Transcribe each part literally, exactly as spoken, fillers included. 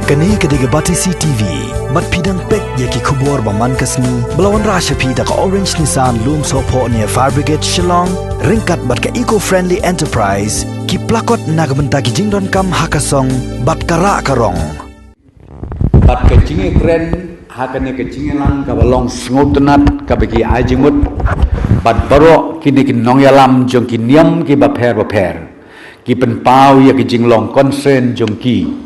Kane ka dei ka Batesi T V. Bad phi dang peit ïa ki khubor ba man ka sngi ba la wanrah sha phi da ka Orange Nissan, Lumsohphoh near Fire Brigade, Shillong, ryngkat bad ka Eco Friendly Enterprise, ki plakot na ka bynta ki jingdonkam ha ka song bad ka rah ka rong. Bad ka jingïakren ha kane ka jingïalang kaba long sngewtynnat kaba ki ai jingmut bad baroh kine ki nongïalam jong ki niam kiba pher bapher ki pynpaw ïa ka jinglong concern jong ki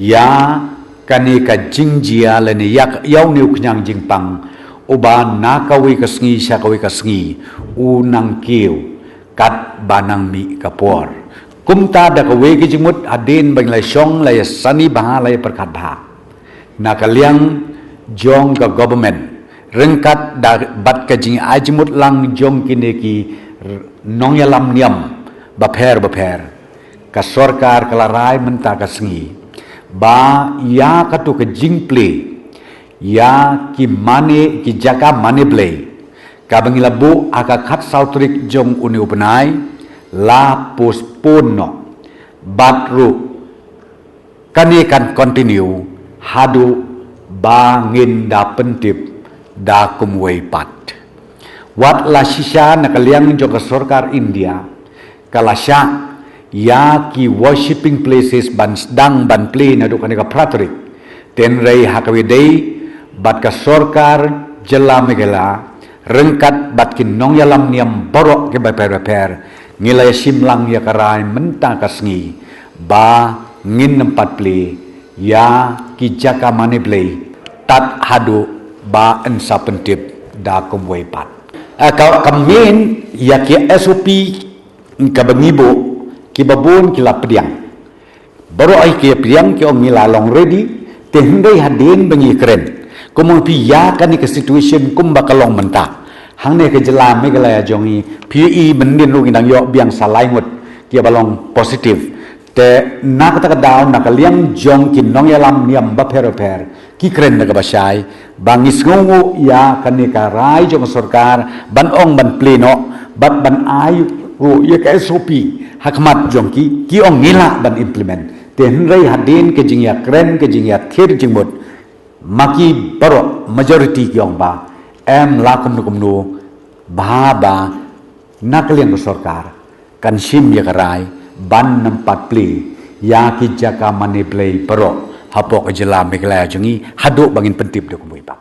ïa kane ka jingjia lane ïa ka, ïa une u khñiang jingpang uba na kawei ka sngi sha kawei ka sngi u nang kiew katba nang mih ka por. Kumta da kawei ka jingmut, hadien ba ngi la shong, la ïa sani bha, la ïa pyrkhat bha na ka liang jong ka government, ryngkat da bad ka jingai jingmut lang jong kine ki r-, nongïalam niam bapher bapher, ka sorkar ka la rai mynta ka sngi ba ïa katu ka jingplie ïa ki mane, ki jaka mane blei kaba ngi la buh ha ka khatsaw tarik jong une u bnai la postpone noh. Bad ruh kane kan continue haduh ba ngin da pyntip da kumwei pat. Wat la shisha na ka liang jong ka sorkar India ka la shah ïa ki worshipping places ban sdang ban plie naduh kane ka phra tarik. Hynrei ha kawei dei bad ka sorkar jylla Meghalaya ryngkat bad ki nongïalam niam baroh kiba pher bapher, ngi la ïa shim lang ïa ka rai mynta ka sngi ba ngin nym pat plie ïa ki jaka mane blei tad haduh ba yn sa pyntip da kumwei pat. Ah, ka, ka mut ïa ki S O P kaba ngi buh, kiba bun ki la pdiang. Baroh ai ki pdiang, ki ong ngi la long ready, te hynrei hadien ba ngi kren, kumno phi ïa kane ka situation kumba ka long mynta hangne ka jylla Meghalaya jong ngi, phi i mynnin ruh ngi dang ïoh biang sa lai ngut kiba long positive. Te na kata ka daw, na ka liang jong ki nongïalam niam bapher bapher, ki kren da kaba shai ba ngi sngewnguh ïa kane ka rai jong ka sorkar ban ong ban plie noh bad ban ai ruh ïa ka S O P ha khmat jong ki, ki ong ngi lah ban implement. Te hynrei hadien ka jingïakren, ka jingïathir jingmut, ma ki baroh, majority ki ong ba em lah kumno kumno, bha ba na ka liang ka sorkar kan shim ïa ka rai ban nym pat plie ïa ki jaka mane blei baroh hapoh ka jylla Meghalaya jong ngi haduh ba ngin pyntip da kumwei pat.